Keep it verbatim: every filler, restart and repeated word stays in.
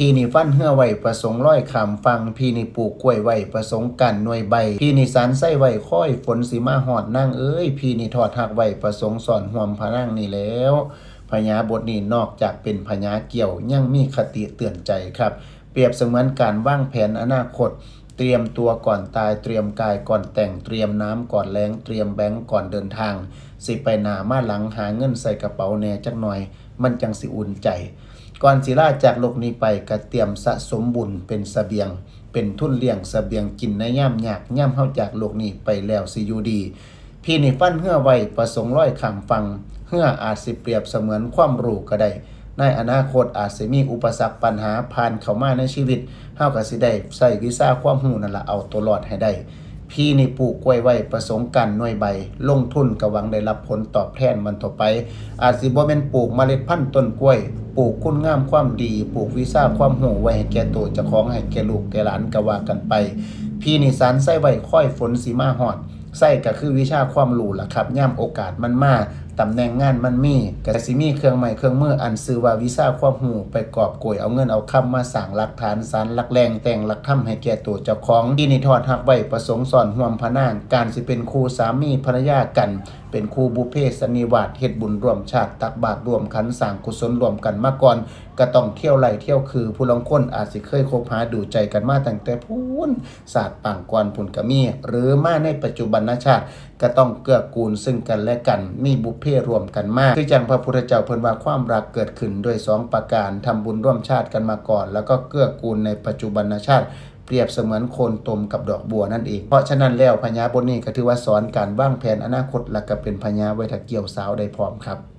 พี่นี่ฟันเฮือไว้ประสงค์ลอยข้ามฝั่ง พี่นี่ปลูกกล้วยไว้ประสงค์ก้านหน่วยใบ พี่นี่สานไส้ไว้คอยฝนสิมาฮอด นางเอ้ย พี่นี่ทอดฮักไว้ประสงค์ซ่อนห่วมพระนางนี่แล้ว พญาบทนี้นอกจากเป็นพญาเกี่ยว ยังมีคติเตือนใจครับ เปรียบเสมือนการวางแผนอนาคต เตรียมตัวก่อนตาย เตรียมกายก่อนแต่ง เตรียมน้ำก่อนแล้ง เตรียมแบงก์ก่อนเดินทาง สิไปหน้ามาหลัง หาเงินใส่กระเป๋าแหน่จักหน่อย มันจั่งสิอุ่นใจ ก่อนสิลาจากโลกนี้ไป ก็เตรียมสะสมบุญเป็นเสบียง เป็นทุนเลี้ยงเสบียงกินในยามยาก ยามเฮาจากโลกนี้ไปแล้วสิอยู่ดี พี่นี่ฟันเฮือไว้ประสงค์ลอยข้ามฝั่ง เฮืออาจสิเปรียบเสมือนความรู้ก็ได้ ในอนาคตอาจสิมีอุปสรรคปัญหาผ่านเข้ามาในชีวิต เฮาก็สิได้ใช้วิชาความรู้นั่นล่ะเอาตัวรอดให้ได้ พี่นี่ปลูกกล้วยไว้ประสงค์ก้านหน่วยใบ ลงทุนก็หวังได้รับผลตอบแทนมันต่อไป อาจสิบ่แม่นปลูกเมล็ดพันธุ์ต้นกล้วย ปลูกคุณงามความดี ปลูกวิชาความรู้ไว้ให้แก่ตัวเจ้าของ ให้แก่ลูกแก่หลานก็ว่ากันไป พี่นี่สานไส้ไว้คอยฝนสิมาฮอด ไส้ก็คือวิชาความรู้ล่ะครับ ยามโอกาสมันมา ตำแหน่งงานมันมี ก็สิมีเครื่องไม้เครื่องมืออันชื่อว่าวิชาความรู้ ไปกอบโกยเอาเงินเอาคำมาสร้างหลักฐาน สานหลักแหล่ง แต่งหลักธรรมให้แก่ตัวเจ้าของ พี่นี่ทอดฮักไว้ประสงค์ซ่อนห่วมพระนาง การสิเป็นคู่สามีภรรยากัน เป็นคู่บุพเพสันนิวาส เฮ็ดบุญร่วมชาติ ตักบาตรร่วมขัน สร้างกุศลร่วมกันมาก่อน ก็ต้องเที่ยวไล่เที่ยวคือ ผู้ลางคนอาจสิเคยคบหาดูใจกันมาตั้งแต่พู้น ชาติปางก่อนพู้นก็มี หรือมาในปัจจุบันชาติ ก็ต้องเกื้อกูลซึ่งกันและกัน มีบุพเพร่วมกันมา คือจั่งพระพุทธเจ้าเพิ่นว่าความรักเกิดขึ้นด้วยสองประการ ทำบุญร่วมชาติกันมาก่อน แล้วก็เกื้อกูลในปัจจุบันชาติ เปรียบเสมือนโคนตมกับดอกบัวนั่นเอง เพราะฉะนั้นแล้วพญาบทนี้ก็ถือว่าสอนการวางแผนอนาคต และก็เป็นพญาไว้ถ้าเกี่ยวสาวได้พร้อมครับ